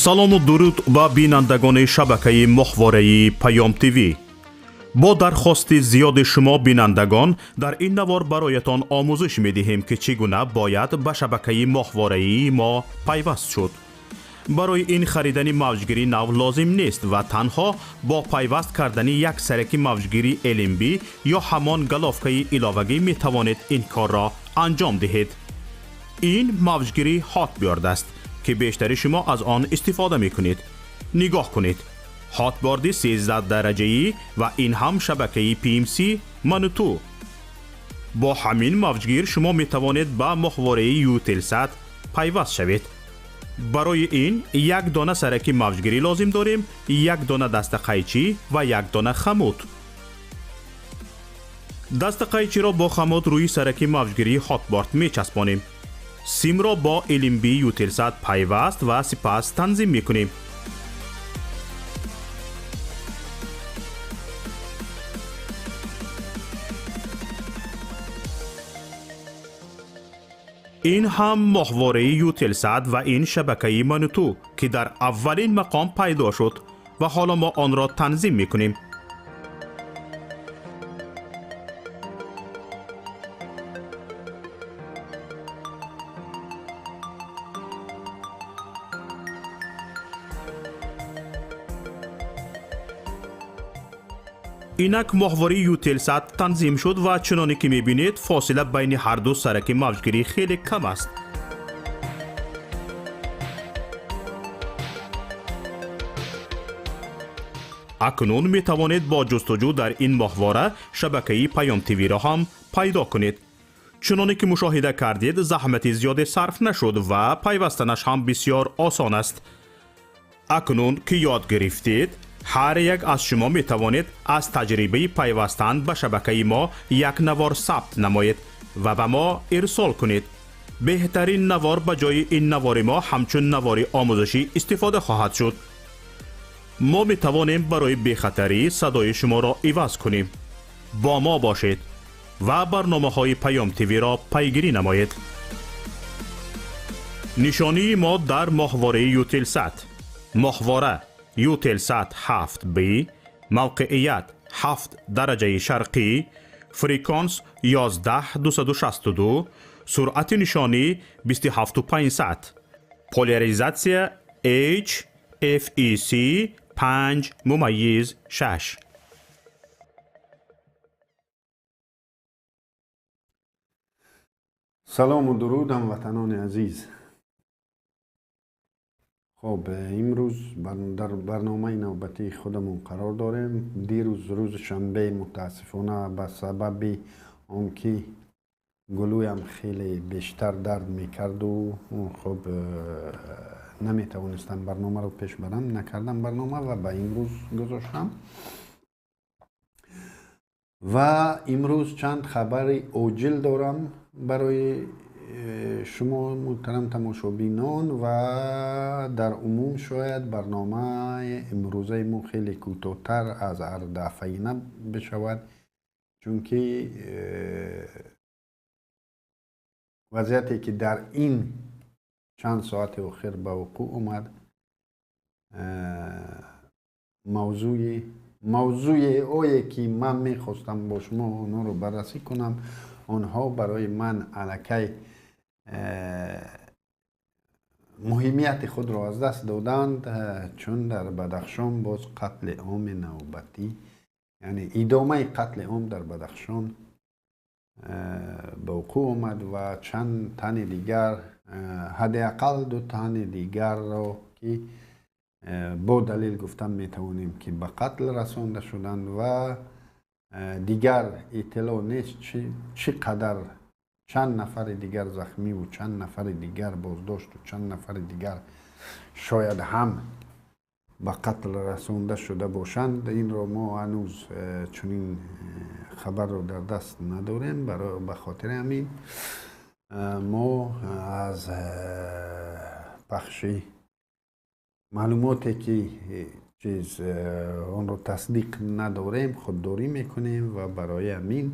Салому дуруд ба бинандагони шабакаи моҳвораи Паём ТВ. Бо дархости зиёди шумо бинандагон, дар ин навор бароятон омӯзиш медиҳем, ки чӣ гуна бояд ба шабакаи моҳвораии мо пайваст шуд. Барои ин харидани мавҷгири нав лозим нест ва танҳо бо пайваст кардани як сараки мавҷгири LNB ё ҳамон головкаи иловагӣ метавонед ин корро анҷом диҳед. Ин мавҷгири Hotbird аст, ки бештари шумо аз он истифода мекунед. Нигоҳ кунед, Hotbird 13 дараҷаӣ ва ин ҳам шабакаи PMC Мануту. Бо ҳамин мавҷгир шумо метавонед ба моҳвораи Eutelsat пайваст шавед. Барои ин як дона сараки мавҷгирӣ лозим дорем, як дона дастақайчӣ ва як дона хамут. Дастақайчиро бо хамут рӯи сараки мавҷгирии Hotbird мечаспонем. Симро бо LNB Eutelsat пайваст ва сипас танзим мекунем. Ин ҳам моҳвораи Eutelsat ва ин шабакаи Мануту, ки дар аввалин мақом пайдо шуд ва ҳоло мо онро танзим мекунем. Инак моҳвораи Eutelsat танзим шуд ва чуноне ки мебинед, фосила байни ҳарду сараки мавҷгирӣ хеле кам аст. Акнун метавонед бо ҷустуҷӯ дар ин моҳвора шабакаи Паём ТВ-ро ҳам пайдо кунед. Чуноне ки мушоҳида кардед, заҳмати зиёде сарф нашуд ва пайвастанаш ҳам бисёр осон аст. Акнун ки ёд гирифтед, ҳар як аз шумо метавонед аз таҷрибаи пайвастан ба шабакаи мо як навор сабт намоед ва ба мо ирсол кунед. Беҳтарин навор ба ҷои ин навори мо ҳамчун навори омӯзишӣ истифода хоҳад шуд. Мо метавонем барои бехатарӣ садои шуморо иваз кунем. Бо мо бошед ва барномаҳои Паём ТВ-ро пайгирӣ намоед. Нишонии мо дар моҳвораи Eutelsat: моҳвора Eutelsat 7B, мавқеият 7 дараҷаи шарқӣ, фреквенс 11262, суръати нишонӣ 27500, поляризатсия H FEC 5.6. Салому дуруд, ҳамватанони азиз. Хоб, имрӯз дар барномаи навбатии худамон қарор дорем. Дирӯз, рӯзи шанбе, мутаассифона ба сабаби он ки гулӯям хеле бештар дард мекарду, хоб, наметавонистам барномаро пеш барам, накардам барнома ва ба имрӯз гузоштам. Ва имрӯз чанд хабари оҷил дорам барои шумо, муҳтарам тамошобинон, ва дар умум шояд барномаи имрӯзаи мо хеле кӯтоҳтар аз ҳар дафъаина бишавад, чунки вазъияте ки дар ин чанд соати охир ба вуқӯъ омад, мавзӯе ки ман мехостам бо шумо онҳоро баррасӣ кунам, онҳо барои ман аллакай муҳимияти худро аз даст доданд, чун дар Бадахшон боз қатли оми навбатӣ, яъне идомаи қатли ом дар Бадахшон ба вуқӯъ омад ва чанд тани дигар, ҳадди ақал ду тани дигарро, ки бо далел гуфтан метавонем, ки ба қатл расонда шуданд ва дигар иттилоъ нест, чӣ қадар, чанд нафари дигар захмиву чанд нафари дигар боздошту чанд нафари дигар шояд ҳам ба қатл расонда шуда бошанд. Инро мо ҳанӯз чунин хабарро дар даст надорем. Ба хотири ҳамин мо аз пахши маълумоте ки чиз онро тасдиқ надорем, худдорӣ мекунем ва барои ҳамин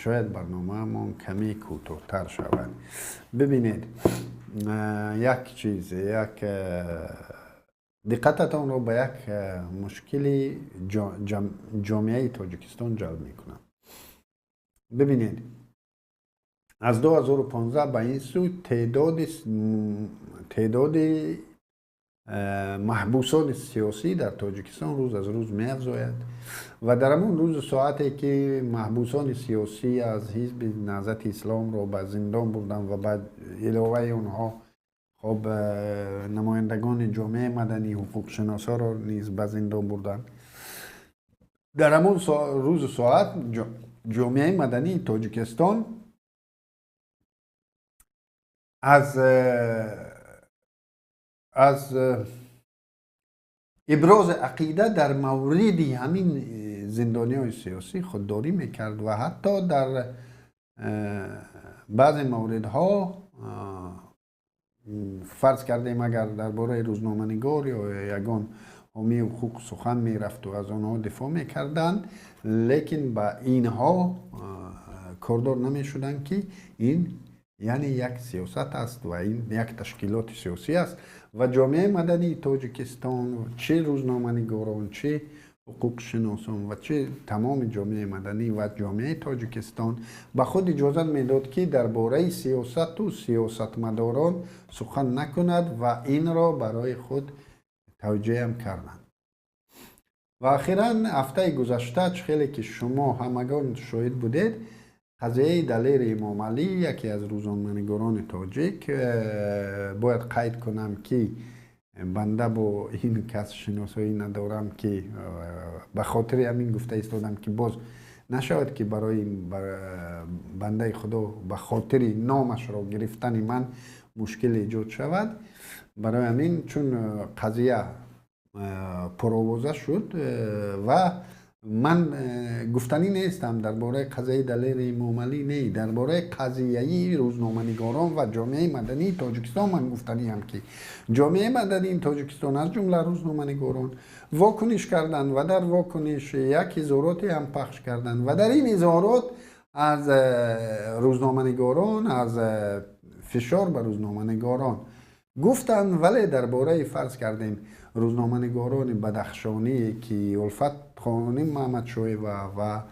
шояд барномаамон каме кӯтоҳтар шавад. Бибинед, Як чиз, як диққататонро ба як мушкили ҷомеаи Тоҷикистон ҷалб мекунам. Бибинед, аз 2015 ба ин сӯ теъдоди маҳбусони сиёсӣ дар Тоҷикистон рӯз аз рӯз меафзояд ва дар ҳамон рӯзу соате, ки маҳбусони сиёсӣ аз Ҳизби Наҳзати Исломро ба зиндон бурданд ва ба иловаи онҳо, хоб, намояндагони ҷомеаи маданӣ, ҳуқуқшиносҳоро низ ба зиндон бурданд, дар ҳамон рӯзу соат ҷомеаи мадании Тоҷикистон аз ибрози ақида дар мавриди ҳамин зиндониҳои сиёсӣ худдорӣ мекард ва ҳатто дар баъзе мавридҳо, фарз кардем, агар дар бораи рӯзноманигор ё ягон ҳомии ҳуқуқ сухан мерафту аз онҳо дифоъ мекарданд, лекин ба инҳо кордор намешуданд, ки ин яъне як сиёсат аст ва ин як ташкилоти сиёсӣ аст. Ва ҷомеаи мадании Тоҷикистон, чӣ рӯзноманигорон, чӣ ҳуқуқшиносон ва чӣ тамоми ҷомеаи маданӣ ва ҷомеаи Тоҷикистон ба худ иҷозат медод, ки дар бораи сиёсату сиёсатмадорон сухан накунад ва инро барои худ тавҷеҳам карданд. Ва охиран ҳафтаи гузашта, чӣ хеле ки шумо ҳамагон шоҳид будед, қазияи Далери Эмомалӣ, яке аз рӯзноманигорони тоҷик. Бояд қайд кунам, ки банда бо ин кас шиносоӣ надорам, ки ба хотири ҳамин гуфта истодам, ки боз нашавад, ки барои бандаи Худо ба хотири номашро гирифтани ман мушкил эҷод шавад. Барои ҳамин, чун қазия пуровоза шуд ва ман гуфтанӣ нестам дар бораи қазияи Далери Эмомалӣ, не, дар бораи қазияи рӯзноманигорон ва ҷомеаи мадании Тоҷикистон ман гуфтаниам, ки ҷомеаи мадании Тоҷикистон, аз ҷумла рӯзноманигорон, вокуниш карданд ва дар вокуниш як изҳороте ҳам пахш карданд ва дар ин изҳорот аз рӯзноманигорон, аз фишор ба рӯзноманигорон гуфтанд, вале дар бораи, фарз кардем, рӯзноманигорони бадахшоние, ки Улфат хоним Маҳмадшоева ва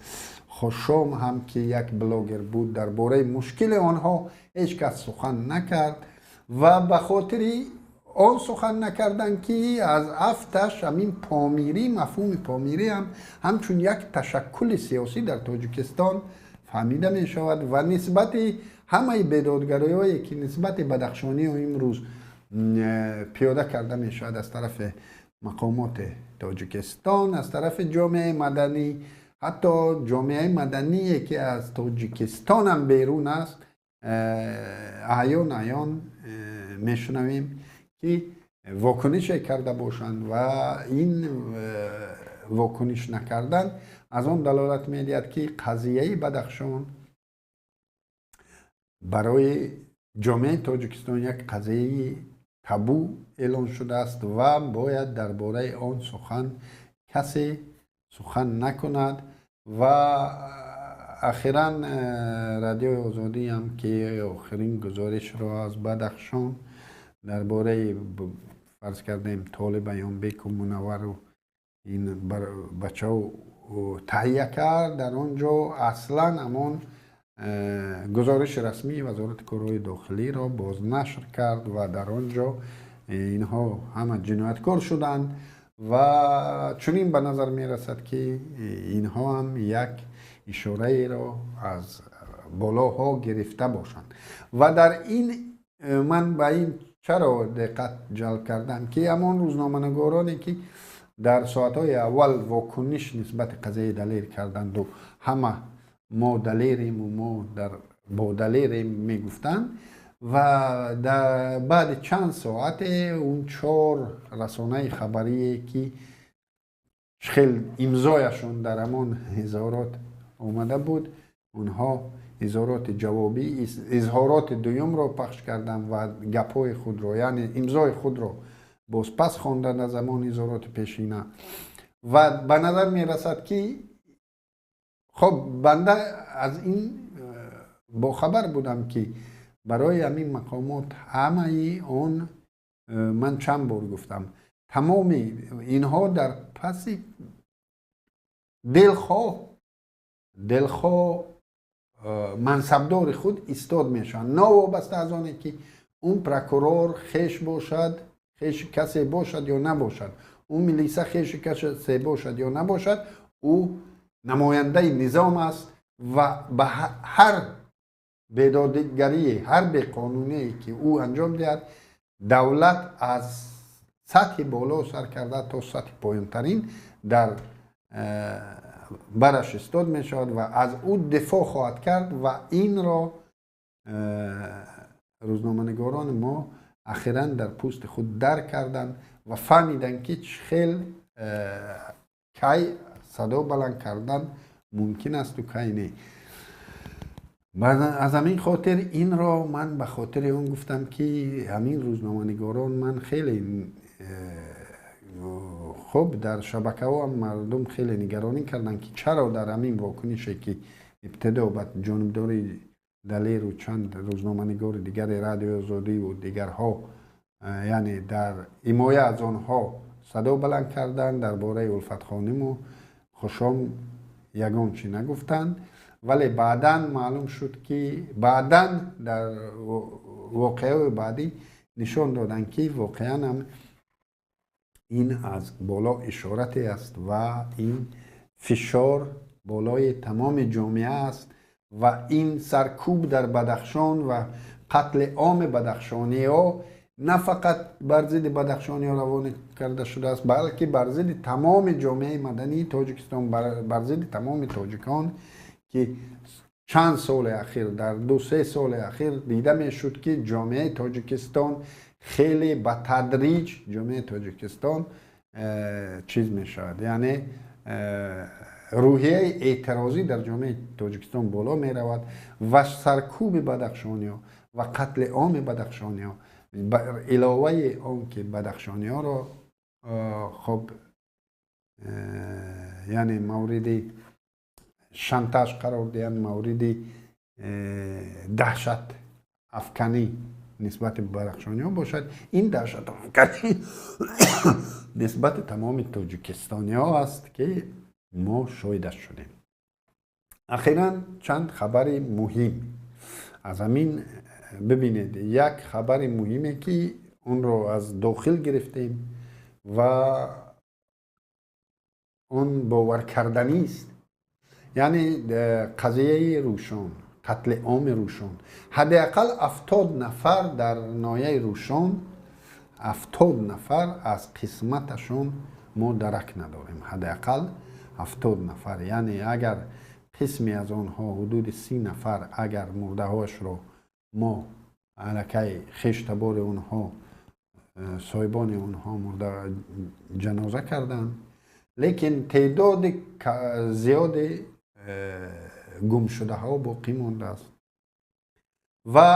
Хошом ҳам, ки як блогер буд, дар бораи мушкили онҳо ҳеҷ кас сухан накард ва ба хотири он сухан накарданд, ки аз афташ ҳамин помирӣ, мафҳуми помирӣ ҳам ҳамчун як ташаккули сиёсӣ дар Тоҷикистон фаҳмида мешавад ва нисбати ҳамаи бедодгариҳое, ки нисбати бадахшониҳо имрӯз пиёда карда мешавад аз тарафи мақомоти Тоҷикистон, аз тарафи ҷомеаи маданӣ, ҳатто ҷомеаи мадание, ки аз Тоҷикистонам берун аст, аён аён мешунавем, ки вокунише карда бошанд ва ин вокуниш накардан аз он далолат медиҳад, ки қазияи Бадахшон барои ҷомеаи Тоҷикистон як қазияи табу эълон шудааст ва бояд дар бораи он сухан касе сухан накунад. Ва ахиран Радиои Озодӣ ҳам, ки охирин гузоришро аз Бадахшон дар бораи, фарз кардем, Толиб Аёнбеку Мунаввару ин бачао таҳия кард, дар он ҷо аслан ҳамон гузориши расмии Вазорати корҳои дохилиро бознашр кард ва дар он ҷо инҳо ҳама ҷинояткор шуданд ва чунин ба назар мерасад, ки инҳо ҳам як ишораеро аз болоҳо гирифта бошанд. Ва дар ин ман ба ин чаро диққат ҷалб кардам, ки ҳамон рӯзноманигороне, ки дар соатҳои аввал вокуниш нисбати қазияи Далер карданду, ҳама мо далериму мо бо далерем мегуфтанд, ва баъди чанд соате он чор расонаи хабарие, ки хел имзояшон дар ҳамон изҳорот омада буд, онҳо изҳороти ҷавобӣ, изҳороти дуюмро пахш карданд ва гапҳои худро, яъне имзои худро бозпас хонданд аз ҳамон изҳороти пешина. Ва ба назар мерасад, ки хоб, банда аз ин бохабар будам, ки Барои ҳамин мақомот ҳамаи он, ман чанд бор гуфтам, тамоми инҳо дар паси дилхоҳ мансабдори худ истод мешаванд, новобаста аз оне ки он прокурор хеш бошад, хеши касе бошад ё набошад, он милиса хеши касе бошад ё набошад, ӯ намояндаи низом аст ва ба ҳар бедодгарие, ҳар беқонуние ки ӯ анҷом диҳад, давлат аз сатҳи боло сар карда то сатҳи поёнтарин дар бараш истод мешавад ва аз ӯ дифоъ хоҳад кард. Ва инро рӯзноманигорони мо ахиран дар пӯсти худ дарк карданд ва фаҳмиданд, ки чӣ хел, кай садо баланд кардан мумкин асту кай не. Аз ҳамин хотир инро ман ба хотири он гуфтам, ки ҳамин рӯзноманигорон, ман хеле хуб, дар шабакаҳо ҳам мардум хеле нигаронӣ карданд, ки чаро дар ҳамин вокунише, ки ибтидо ба ҷонибдории Далеру чанд рӯзноманигори дигари Радиои Озодиву дигарҳо, яъне дар ҳимоя аз онҳо садо баланд карданд, дар бораи Улфатхониму Хушом ягон чӣ нагуфтанд. Вале баъдан маълум шуд, ки баъдан дар воқеаҳои баъдӣ нишон доданд, ки воқеан ҳам ин аз боло ишорате аст ва ин фишор болои тамоми ҷомеа аст ва ин саркӯб дар Бадахшон ва қатли оми бадахшониҳо на фақат бар зидди бадахшониҳо равона карда шудааст, балки бар зидди тамоми ҷомеаи мадании Тоҷикистон, бар зидди тамоми тоҷикон, ки чанд соли ахир, дар 2-3 соли ахир дида мешуд, ки ҷомеаи Тоҷикистон хеле ба тадриҷ, ҷомеаи Тоҷикистон чиз мешавад, яъне рӯҳияи эътирозӣ дар ҷомеаи Тоҷикистон боло меравад ва саркӯби бадахшониҳо ва қатли оми бадахшониҳо, иловаи он ки бадахшониҳоро хоб, яъне мавриди шантаж қарор диҳанд, мавриди даҳшат афканӣ нисбати бадахшониҳо бошад, ин даҳшатафканӣ нисбати тамоми тоҷикистониҳо аст, ки мо шоҳидаш шудем. Ахиран чанд хабари муҳим аз ҳамин. Бибинед, як хабари муҳиме, ки онро аз дохил гирифтем ва он боваркарданист, яъне қазияи Рӯшон, қатли оми Рӯшон. Ҳадди ақал 70 нафар дар ноҳияи Рӯшон, 70 нафар аз қисматашон мо дарак надорем. Ҳадди ақал 70 нафар, яъне агар қисме аз онҳо, ҳудуди 30 нафар, агар мурдаҳояшро мо аллакай хештабори онҳо, соҳибони онҳо мурда ҷаноза карданд, лекин теъдоди зиёди гумшудаҳо боқӣ мондааст. Ва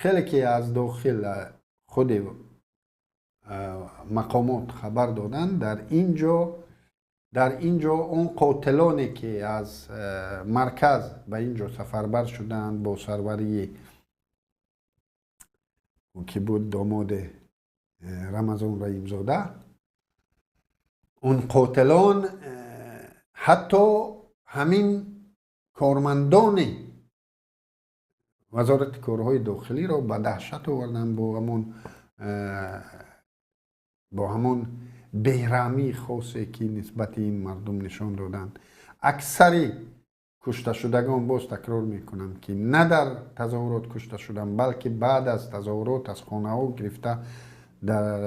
хеле ки аз дохил худи мақомот хабар доданд, дар ин ҷо он қотилоне, ки аз марказ ба ин ҷо сафарбар шуданд бо сарварии ки буд, домоди Рамазон Раимзода, он қотилон ҳатто ҳамин кормандони Вазорати корҳои дохилиро ба даҳшат оварданд бо ҳамон бераҳмии хосе, ки нисбати ин мардум нишон доданд. Аксари кушташудагон, боз такрор мекунам, ки на дар тазоҳурот кушта шуданд, балки баъд аз тазоҳурот аз хонаҳо гирифта, дар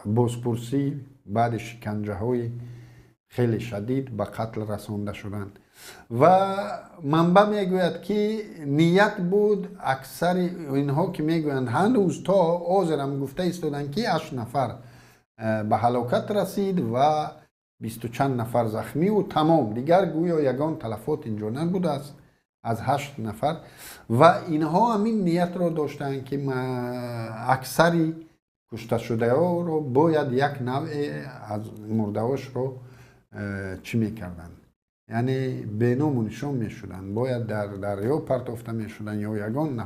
бозпурсӣ, баъди шиканҷаҳои хеле шадид ба қатл расонда шуданд. Ва манбаъ мегӯяд, ки ният буд, аксари инҳо, ки мегӯянд, ҳанӯз то ҳозирам гуфта истоданд, ки ҳашт нафар ба ҳалокат расид ва бисту чанд нафар захмиву тамом, дигар гӯё ягон талафот инҷо набудааст аз ҳашт нафар. Ва инҳо ҳамин ниятро доштанд, ки аксари кушташудаҳоро бояд як навъе аз мурдаҳошро чӣ мекарданд. Яъне беному нишон мешуданд, бояд дар дарё партофта мешуданд ё ягон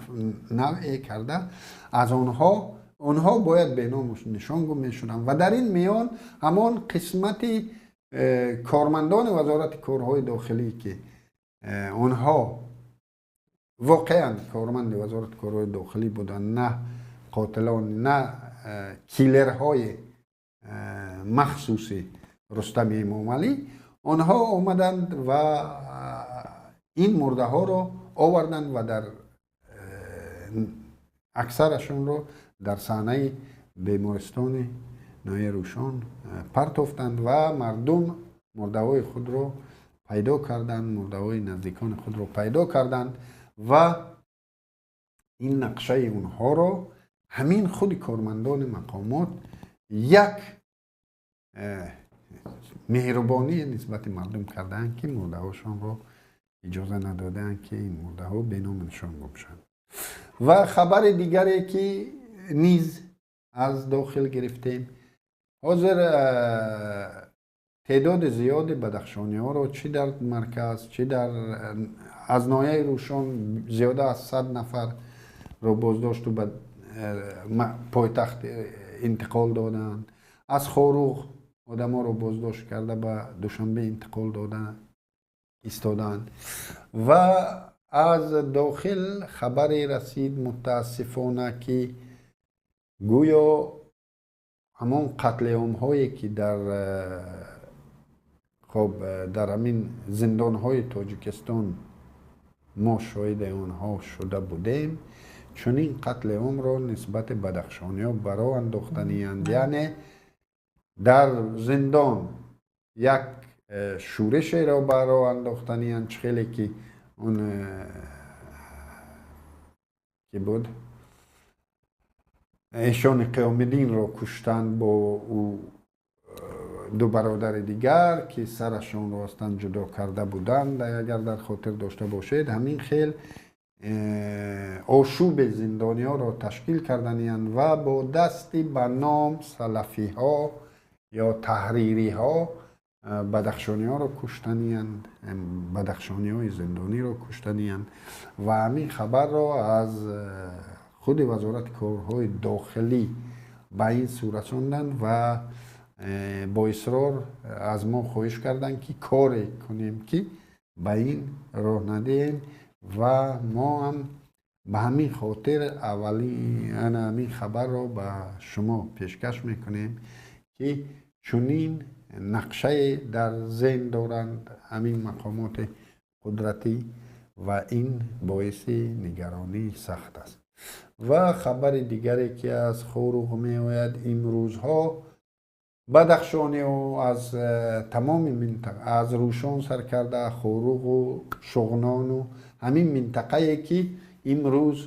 навъе карда аз онҳо бояд беному нишон гум мешуданд. Ва дар ин миён ҳамон қисмати кормандони Вазорати корҳои дохилӣ, ки онҳо воқеан корманди Вазорати корҳои дохилӣ буданд, на қотилон, на киллерҳои махсуси Рустами Эмомалӣ, онҳо омаданд ва ин мурдаҳоро оварданд ва дар аксарашонро дар саҳнаи бемористони ноҳияи Рӯшон партофтанд ва мардум мурдаҳои худро пайдо карданд, мурдаҳои наздикони худро пайдо карданд. Ва ин нақшаи онҳоро ҳамин худи кормандони мақомот як меҳрубонӣ нисбати мардум кардаанд, ки мурдаҳошонро иҷоза надодаанд, ки ин мурдаҳо беному нишон гум шаванд. Ва хабари дигаре, ки низ аз дохил гирифтем, ҳозир теъдоди зиёди бадахшониҳоро чӣ дар марказ, чӣ дар аз ноҳияи Рӯшон зиёда аз 100 нафарро боздошту ба пойтахт интиқол доданд, аз Хоруғ одаморо боздошт карда ба Душанбе интиқол дода истодаанд. Ва аз дохил хабаре расид, мутаассифона, ки гӯё ҳамон қатлиомҳое, ки дар хоб дар ҳамин зиндонҳои Тоҷикистон мо шоҳиди онҳо шуда будем, чунин қатли омро нисбати бадахшониҳо ба роҳ андохтаниянд. Яъне дар зиндон як шӯришеро ба роҳ андохтаниянд, чӣ хеле ки он ки буд, Эшони Қиёмиддинро куштанд бо ӯ ду бародари дигар, ки сарашонро астан ҷудо карда буданд, агар дар хотир дошта бошед. Ҳамин хел ошӯби зиндониҳоро ташкил карданиянд ва бо дасти ба ном салафиҳо ё таҳририҳо бадахшониҳоро куштаниянд, бадахшониҳои зиндониро куштаниянд. Ва ҳамин хабарро аз худи Вазорати корҳои дохилӣ ба ин сӯ расонданд ва бо исрор аз мо хоҳиш карданд, ки коре кунем, ки ба ин роҳ надиҳем. Ва мо ҳам ба ҳамин хотир аввалин ҳамин хабарро ба шумо пешкаш мекунем, ки чунин нақшае дар зеҳн доранд ҳамин мақомоти қудратӣ ва ин боиси нигаронии сахт аст. Ва хабари дигаре, ки аз Хоруғ меояд, имрӯзҳо бадахшониҳо аз тамоми минтақа, аз Рӯшон сар карда, Хоруғу Шуғнону ҳамин минтақае, ки имрӯз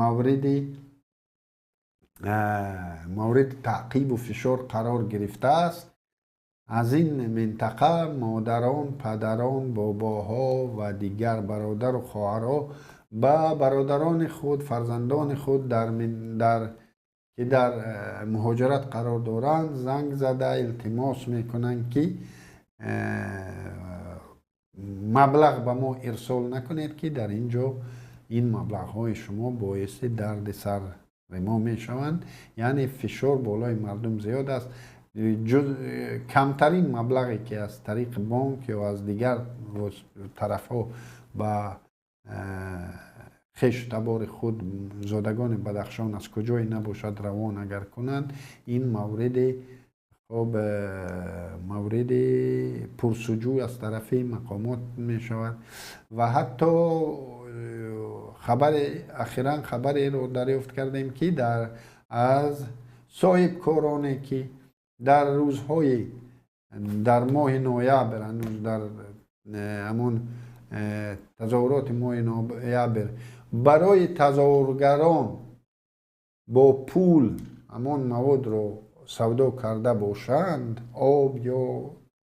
мавриди таъқибу фишор қарор гирифтааст, аз ин минтақа модарон, падарон, бобоҳо ва дигар бародару хоҳарҳо ба бародарони худ, фарзандони худ, ки дар муҳоҷират қарор доранд, занг зада илтимос мекунанд, ки маблағ ба мо ирсол накунед, ки дар ин ҷо ин маблағҳои шумо боиси дарди сари мо мешаванд. Яъне фишор болои мардум зиёд аст. Камтарин маблағе, ки аз тариқи бонк ё аз дигар тарафҳо ба хешу табори худ зодагони Бадахшон аз куҷое набошад равон агар кунанд, ин мавриди хоб мавриди пурсуҷӯй аз тарафи мақомот мешавад. Ва ҳатто хабаре ахиран хабареро дарёфт кардем, ки дар аз соҳибкороне, ки дар рӯзҳои дар моҳи ноябр, ҳанӯз дар ҳамон тазоҳуроти моҳи ноябр, барои тазоҳургарон бо пул ҳамон маводро савдо карда бошанд, об ё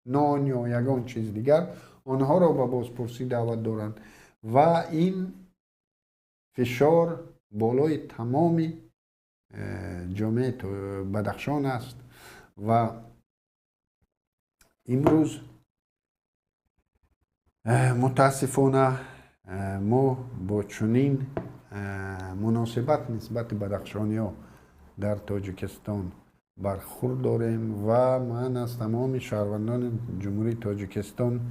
нон ё ягон чиз дигар, онҳоро ба бозпурсӣ даъват доранд. Ва ин фишор болои тамоми ҷомеаи Бадахшон аст. Ва имрӯз Мутаассифона, мо бо чунин муносибат нисбати бадахшониҳо дар Тоҷикистон бархурд дорем ва ман аз тамоми шаҳрвандони Ҷумҳурии Тоҷикистон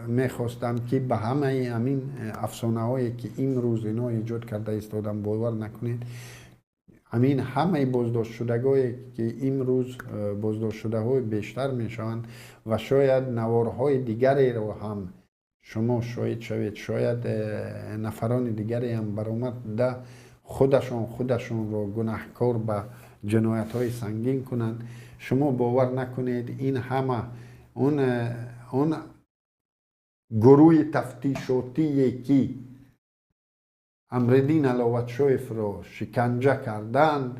мехостам, ки ба ҳамаи ҳамин афсонаҳое, ки имрӯз ино эҷод карда истодан, бовар накунед. Ҳамин ҳамаи боздоштшудагое, ки имрӯз боздоштшудаҳои бештар мешаванд ва шояд наворҳои дигареро ҳам шумо шоҳид шавед, шояд нафарони дигаре ҳам баромада худашон худашонро гунаҳкор ба ҷиноятҳои сангин кунанд. Шумо бовар накунед. Ин ҳама он гурӯҳи тафтишотие, ки Амриддин Аловатшоевро шиканҷа карданд,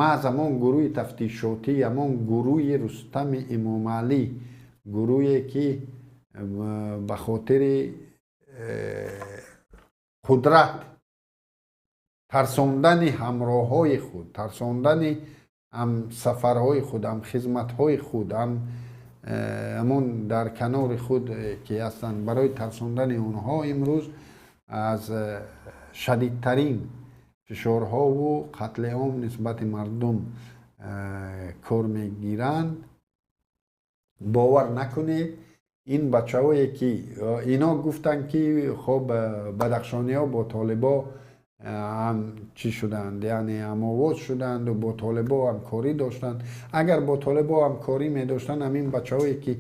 маҳз ҳамон гурӯҳи тафтишотӣ, ҳамон гурӯҳи Рустами Эмомалӣ, гурӯҳе, ки ба хотири қудрат, тарсондани ҳамроҳҳои худ, тарсондани ҳамсафарҳои худ, ҳамхизматҳои худ, ҳам ҳамон дар канори худ ки ҳастанд, барои тарсондани онҳо имрӯз аз шадидтарин фишорҳову қатли ом нисбати мардум кор мегиранд. Бовар накунед. Ин бачаҳое, ки ино гуфтанд, ки хоб, бадахшониҳо бо толибо ҳам чӣ шуданд, яъне ҳамовоз шуданду бо толибо ҳамкорӣ доштанд. Агар бо толибо ҳамкорӣ медоштанд, ҳамин бачаҳое, ки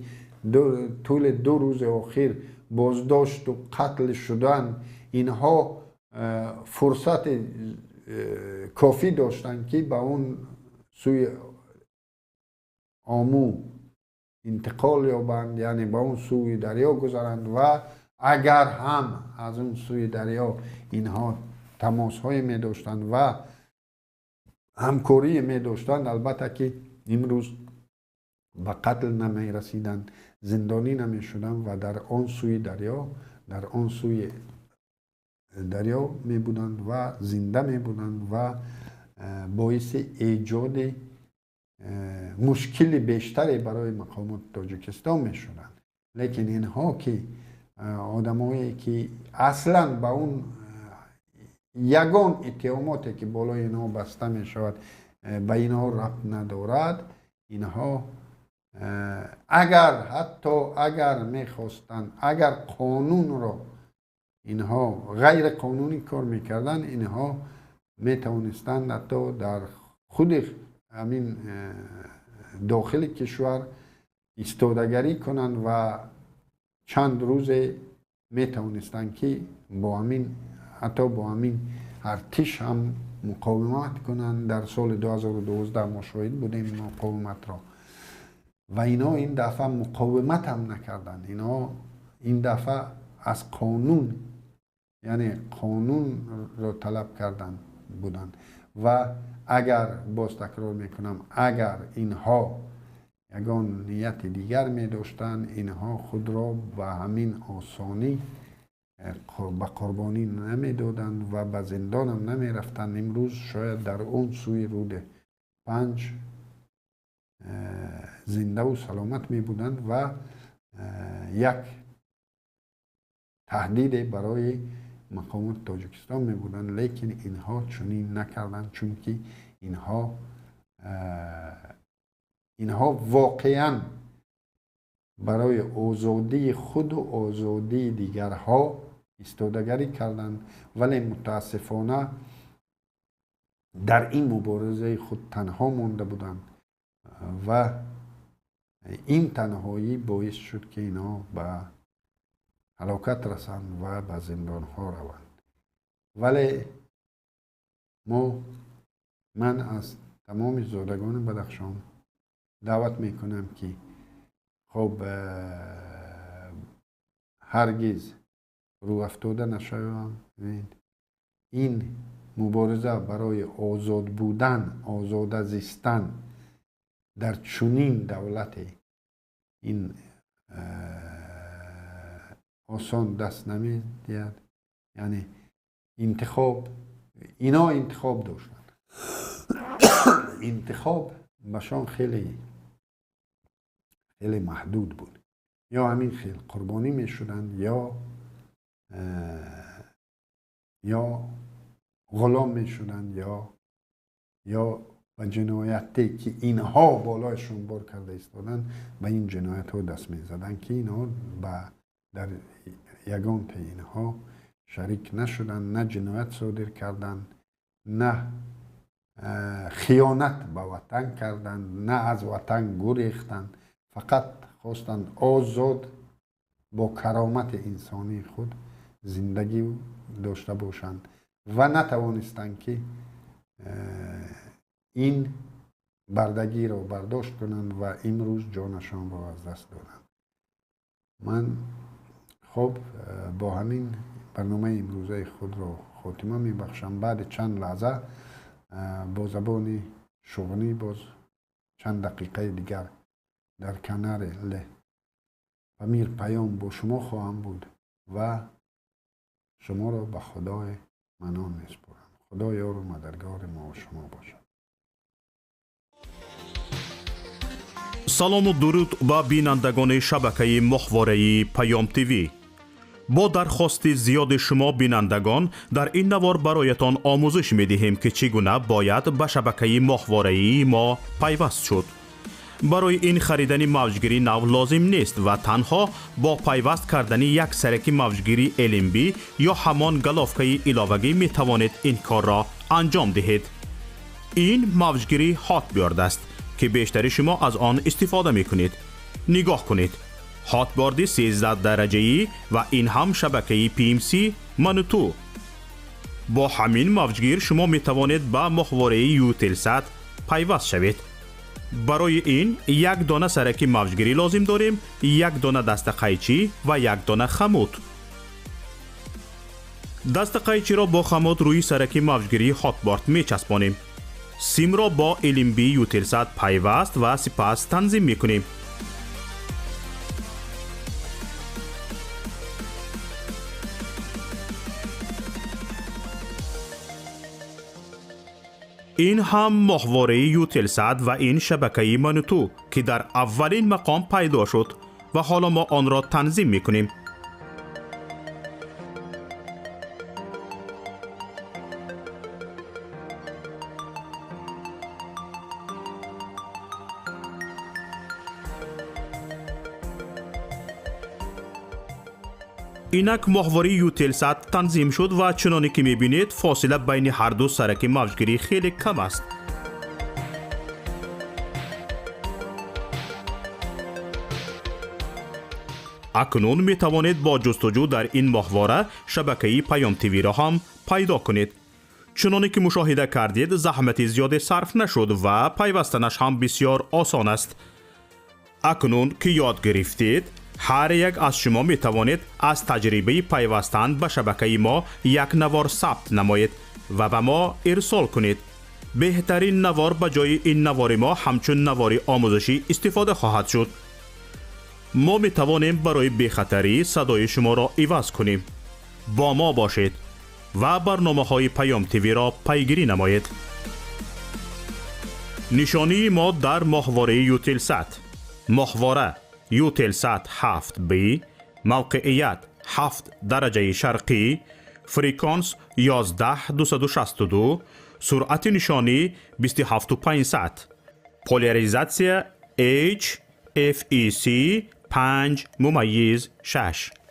тӯли 2 рӯзи охир боздошту қатл шуданд, инҳо фурсати кофӣ доштанд, ки ба он сӯи Ому интиқол ёбанд, яъне ба он сӯи дарё гузаранд. Ва агар ҳам аз он сӯи дарё инҳо тамосҳое медоштанд ва ҳамкорие медоштанд, албатта, ки имрӯз ба қатл намерасиданд, зиндонӣ намешуданд ва дар он сӯи дарё, дар он сӯи дарё мебуданд ва зинда мебуданд ва боиси эҷоди мушкили бештаре барои мақомоти Тоҷикистон мешуданд. Лекин инҳо, ки одамое, ки аслан ба он ягон иттиҳомоте, ки болои инҳо баста мешавад, ба инҳо рабт надорад, инҳо агар ҳатто агар мехостанд, агар қонунро инҳо ғайриқонунӣ кор мекарданд, инҳо метавонистанд ҳатто дар худи ҳамин дохили кишвар истодагарӣ кунанд ва чанд рӯзе метавонистанд, ки бо ҳамин, ҳатто бо ҳамин артиш ҳам муқовимат кунанд. Дар соли 2012 мо шоҳид будем муқовиматро ва инҳо ин дафъа муқовимат ҳам накарданд. Инҳо ин дафъа аз қонун, яъне қонунро талаб кардан буданд. Ва агар, боз такрор мекунам, агар инҳо ягон нияти дигар медоштанд, инҳо худро ба ҳамин осонӣ ба қурбонӣ намедоданд ва ба зиндонам намерафтанд. Имрӯз шояд дар он сӯи руди Панҷ зиндаву саломат мебуданд ва як таҳдиде барои мақомоти Тоҷикистон мебуданд. Лекин инҳо чунин накарданд, чунки инҳо воқеан барои озодии худу озодии дигарҳо истодагарӣ карданд, вале мутаассифона дар ин муборизаи худ танҳо монда буданд ва ин танҳоӣ боис шуд, ки инҳо ба ҳалокат расанд ва ба зиндонҳо раванд. Вале мо, ман аз тамоми зодагони Бадахшон даъват мекунам, ки хоб, ҳаргиз рӯафтода нашавам. Ин мубориза барои озод будан, озода зистан дар чунин давлате ин осон даст намедиҳад. Яъне интихоб, ино интихоб доштанд, интихоб ба шон хеле хеле маҳдуд буд. Ё ҳамин хел қурбонӣ мешуданд, ё ғулом мешуданд, ё ба ҷинояте ки инҳо болояшон бор карда истоданд, ба ин ҷиноятҳо даст мезаданд, ки инҳо дар ягонтаи инҳо шарик нашуданд, на ҷиноят содир карданд, на хиёнат ба ватан карданд, на аз ватан гурехтанд, фақат хостанд озод бо каромати инсонии худ зиндагӣ дошта бошанд ва натавонистанд ки ин бардагиро бардошт кунанд ва имрӯз ҷонашонро аз даст доданд. Ман хуб бо ҳамин барномаи имрӯзаи худро хотима мебахшам. Баъди чанд лаҳза бо забони шуғнӣ боз чанд дақиқаи дигар дар канари Памир Паём бо шумо хоҳам буд ва шуморо ба Худои манон месупорам. Худо ёру мададгори мо ва шумо бошад. Салому дуруд ба бинандагони шабакаи моҳвораи Паём ТВ. Бо дархости зиёди шумо бинандагон дар ин навор бароятон омӯзиш медиҳем, ки чӣ гуна бояд ба шабакаи моҳвораии мо пайваст шуд. Барои ин харидани мавҷгири нав лозим нест ва танҳо бо пайваст кардани як сараки мавҷгири LNB ё ҳамон головкаи иловагӣ метавонед ин корро анҷом диҳед. Ин мавҷгири Hotbird аст, ки бештари шумо аз он истифода мекунед. Нигоҳ кунед. Hotbird 13 дараҷаӣ ва ин ҳам шабакаи PMC Мануту. Бо ҳамин мавҷгир шумо метавонед ба моҳвораи Eutelsat пайваст шавед. Барои ин як дона сараки мавҷгирӣ лозим дорем, як дона дастақайчӣ ва як дона хамут. Дастақайчиро бо хамут рӯи сараки мавҷгирии Hotbird мечаспонем. Симро бо LNB Eutelsat пайваст ва сипас танзим мекунем. Ин ҳам моҳвораи Eutelsat ва ин шабакаи Мануту, ки дар аввалин мақом пайдо шуд ва ҳоло мо онро танзим мекунем. Инак моҳвораи Eutelsat танзим шуд ва чуноне ки мебинед, фосила байни ҳарду сараки мавҷгирӣ хеле кам аст. Акнун метавонед бо ҷустуҷӯ дар ин моҳвора шабакаи Паём ТВ-ро ҳам пайдо кунед. Чуноне ки мушоҳида кардед, заҳмати зиёде сарф нашуд ва пайвастанаш ҳам бисёр осон аст. Акнун ки ёд гирифтед, ҳар як аз шумо метавонед аз таҷрибаи пайвастан ба шабакаи мо як навор сабт намоед ва ба мо ирсол кунед. Беҳтарин навор ба ҷои ин навори мо ҳамчун навори омӯзишӣ истифода хоҳад шуд. Мо метавонем барои бехатарӣ садои шуморо иваз кунем. Бо мо бошед ва барномаҳои Паём ТВ-ро пайгирӣ намоед. Нишонии мо дар моҳвораи Eutelsat. Моҳвора Eutelsat 7B, мавқеият 7 дараҷаи шарқӣ, фреквенс 11262, суръати нишонӣ 27500, поляризатсия H FEC 5.6.